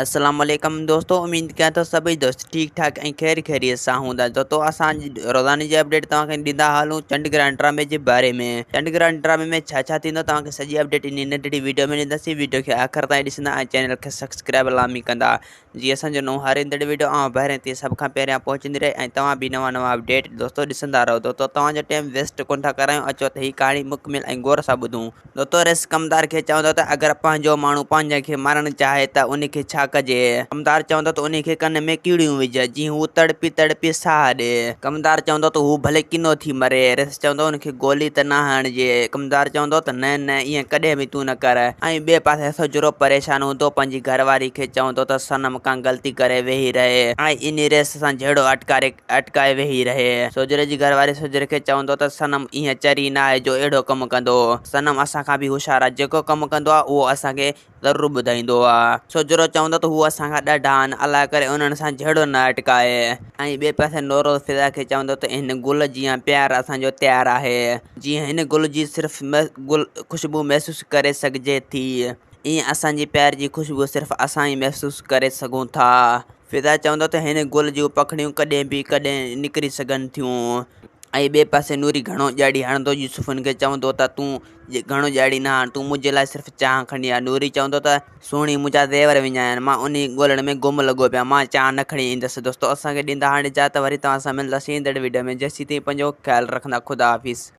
السلام عليڪم دوستو اميد ڪيان ٿو سڀئي دوست ٺيڪ ٺاڪ ۽ خير خيريت سان هوندا. دوستو اسان روزاني جي اپڊيٽ توهان کي ڏيندا هلون چنڊ گرهڻ ڊرامي جي باري ۾. چنڊ گرهڻ ڊرامي ۾ ڇا ڇا ٿيندو توهان کي سڄي اپڊيٽ انهي ننڍڙي ويڊيو ۾ ڏينداسين. ويڊيو کي آخر تائين ڏسندا ۽ چينل کي سبسڪرائب لازمي ڪندا جيئن اسان جو نئون هر ايندڙ ويڊيو اوهان ڀائرن تائين سڀ کان پهريان پهچندي رهي ۽ توهان به نوان نوان اپڊيٽ دوستو ڏسندا رهو. دوستو توهان جو ٽيم ويسٽ ڪونه ٿا ڪرايون اچو ته هي ڪهاڻي مڪمل ۽ غور سان ٻڌون. دوستو ريس ڪمدار کي چوندو ته اگر پنهنجو ماڻهو پنهنجي کي مارڻ چاهي ته ان کي ڇا ڪجي؟ ڪمدار چوندو ته ان کي ڪن ۾ ڪيڙيون وجهه جيئن هو تڙپي تڙپي ساهه ڏي. ڪمدار چوندو ته هو ڀلي ڪنو ٿي مري. ريس چوندو ان کي گولي ته نه هڻجي. ڪمدار چوندو ته نه نه ائين ڪڏهن به تون نه ڪر. ۽ ٻئي پاسي سوجهرو پريشان هوندو پنهنجي گهر واري کي چوندو ته صنم ڪا غلطي ڪري ويهي رهي ۽ انهي ريس سان جهيڙو اٽڪاري اٽڪائي ويهي رهي. سوجهري جي گهر واري سوجهري کي چوندو ته صنم ايئن چري ناهي جو اهڙو ڪم ڪندو. صنم اسان کان به هوشيار آهي، جيڪو ڪم ڪندو آهي اهو اسان کي ضرور ٻڌائيندو آهي. سوجهرو چوندو ته هو اسان کان ڏاڍا آهن، الله ڪري انهن سان جهيڙو نه اٽڪائي. ۽ ٻئي پاسي نوروز فضا کي چوندو ته هن گل جيان پيار اسان جو تيار آهي. جيئن هن گل جي صرف گل خوشبو محسوس ڪري سگهجي ٿي، ايئن اسان جي پيار جي خوشبو صرف اسان ئي محسوس ڪري سگهون ٿا. فضا چوندو ته هن گل جون پکڙيون ڪڏهن به ڪڏهن نڪري سگهن ٿيون. ۽ ٻئي پاسي نوري گهڻو ڄاڙي هڻندو. يوسف هن کي چوندو ته تون گهڻو ڄاڙي نه هڻ، تون منهنجي لاء صرف چانهه کڻي آ. نوري چوندو ته سهڻي منهنجا زيور وڃايا آهن، مان انهي ڳولڻ ۾ گم لڳو پيو آهيان، مان چانهه نه کڻي ايندس. دوستو اسان کي ڏيندا هاڻ اجازت وري توهان سان ملنداسين ايندڙ وڊيو ۾ جيسين تائين پنهنجو خيال رکندا خدا حافظ.